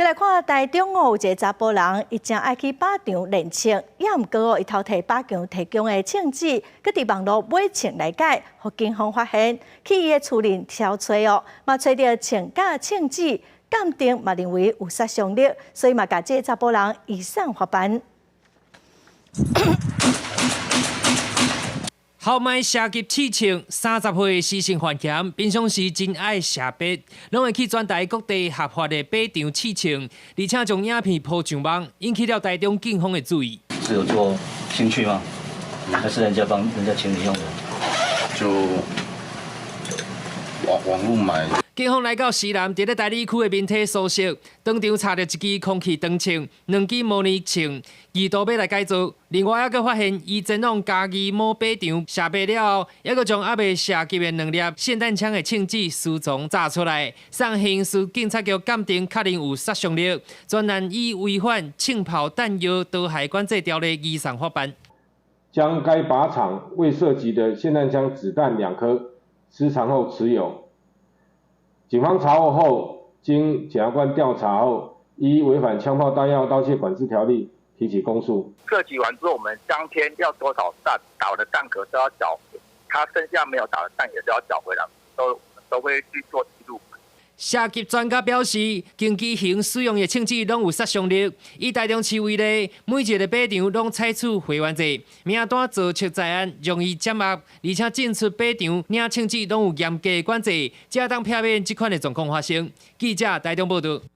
來看台中哦，有一个查埔人，伊誠愛去靶場練槍，也毋過哦，伊偷提靶場提供的槍支，閣佇網路買槍來改，予警方發現，去伊的厝裡搜查哦，嘛揣著槍佮槍支，鑑定嘛認為有殺傷力，所以嘛共這个查埔人移送法辦。豪邁射擊試槍，30歲施姓范強，平常時真愛射靶，攏會去全台各地合法的靶場試槍，而且將影片 po 上網，引起了台中警方的注意。是有做興趣嗎？還是人家幫人家請你用的？就網網路買。警方來到西南，佇咧大里區的民體宿舍，當場查著一支空氣長槍、兩支模擬槍，疑圖欲來改造。另外，猶閣發現伊前往嘉義某靶場射靶了後，猶閣將猶未射擊的兩粒霰彈槍的槍支私藏炸出來，送刑事警察局鑑定，確認有殺傷力，專案以違反槍炮彈藥刀械管制條例移送法辦。將該靶場未射擊的霰彈槍子彈兩顆私藏後持有。警方查獲後，經檢察官調查後，依違反槍炮彈藥刀械管制條例提起公訴。射擊完之後，我們當天要多少彈打的彈殼都要繳，他剩下沒有打的彈也都要繳回來，都會去做記錄。射擊專家表示，攻擊型使用的槍支攏有殺傷力。以台中市為例，每一个靶場攏採取會員制，名單造冊在案，容易掌握，而且進出靶場領槍支攏有嚴格的管制，才當避免這款的狀況發生。記者台中報導。